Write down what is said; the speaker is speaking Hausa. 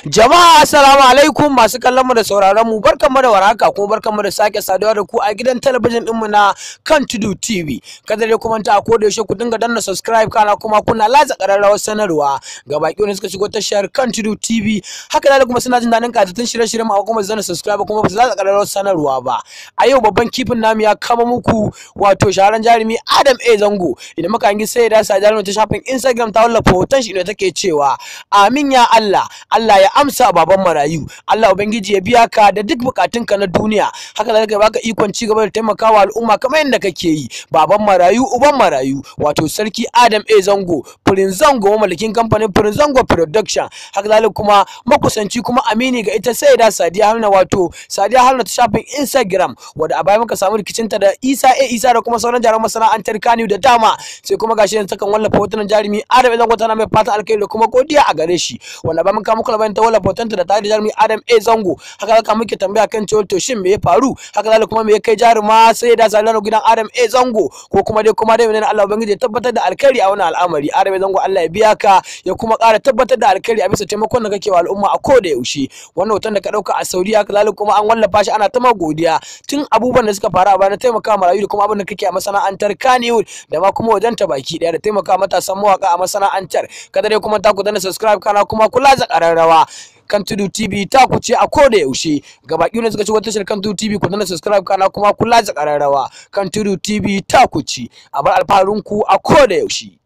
Jama'a, assalamu alaikum. Masu kallon mu da sauraron mu, barkanmu da warhaka, kuma barkanmu da sake saduwa da ku a gidan talabijin ɗinmu na Kan Tudu TV. Kada dai ku manta, a koda yaushe ku dinga danna subscribe, kana kuma kuna latsa ƙararrawar sanarwa ga baki wanda suka shigo tashar Kan Tudu TV. Haka zalika kuma suna jin daɗin ƙayatattun shirye-shiryen mu, kuma su danna subscribe kuma ba su latsa ƙararrawar sanarwa ba. A yau babban kifin namu ya kama muku, wato shahararren jarumi Adam A Zango. Idan muka hangi sai da sa jarumi ta shafin Instagram ta wallafa hoton shi inda take cewa, "Amin ya Allah, Allah ya amsa, baban marayu. Allah ubangiji ya biya ka da duk bukatunka na duniya, haka zalika ya baka ikon ci gaba da taimakawa al'umma kamar yadda kake yi, baban marayu, uban marayu." Wato Sarki Adam A Zango, Prince Zango, mamallakin kamfanin Prince Zango Production, haka zalika kuma makusanci kuma amini ga ita sai da Sadiya Haruna, wato Sadiya Haruna ta shafin Instagram, wanda a baya muka samu rikicinta da Isa A Isa da kuma sauran jaruman masana'antar Kannywood da dama. Sai kuma gashi yanzu takan wallafa hotunan jarumi Adam A Zango, tana mai fatan alkhairi da kuma godiya a gare shi, wanda ba mun kawo muku labarin ta wallafa hotonta da tare da jarumi Adam A Zango. Haka zalika muke tambaya kan cewa, to shin me ya faru? Haka zalika kuma me ya kai jaruma sai da Sadiya gidan Adam A Zango? Ko kuma dai menene? Allah ubangiji ya tabbatar da alkhairi a wannan al'amari. Adam A Zango, Allah ya biya ka ya kuma ƙara tabbatar da alkhairi a bisa taimakon da kake wa al'umma a koda yaushe. Wannan hoton da ka dauka a Saudiya, haka zalika kuma an wallafa shi, ana ta godiya tun abubuwan da suka faru a baya na taimaka marayu da kuma abin da kake a masana'antar Kannywood da ma kuma wajen ta baki daya, da taimaka matasan mawaka a masana'antar. Kada dai kuma ta ku danna subscribe, kana kuma kula da ƙararrawa. Kan Tudu TV ta ku ce a koda yaushe. Ga baki ne suka ci wata tashar Kan Tudu TV, ku danna subscribe, kana kuma kula da ƙararrawa. Kan Tudu TV ta ku ci a bar alfaharinku a koda yaushe.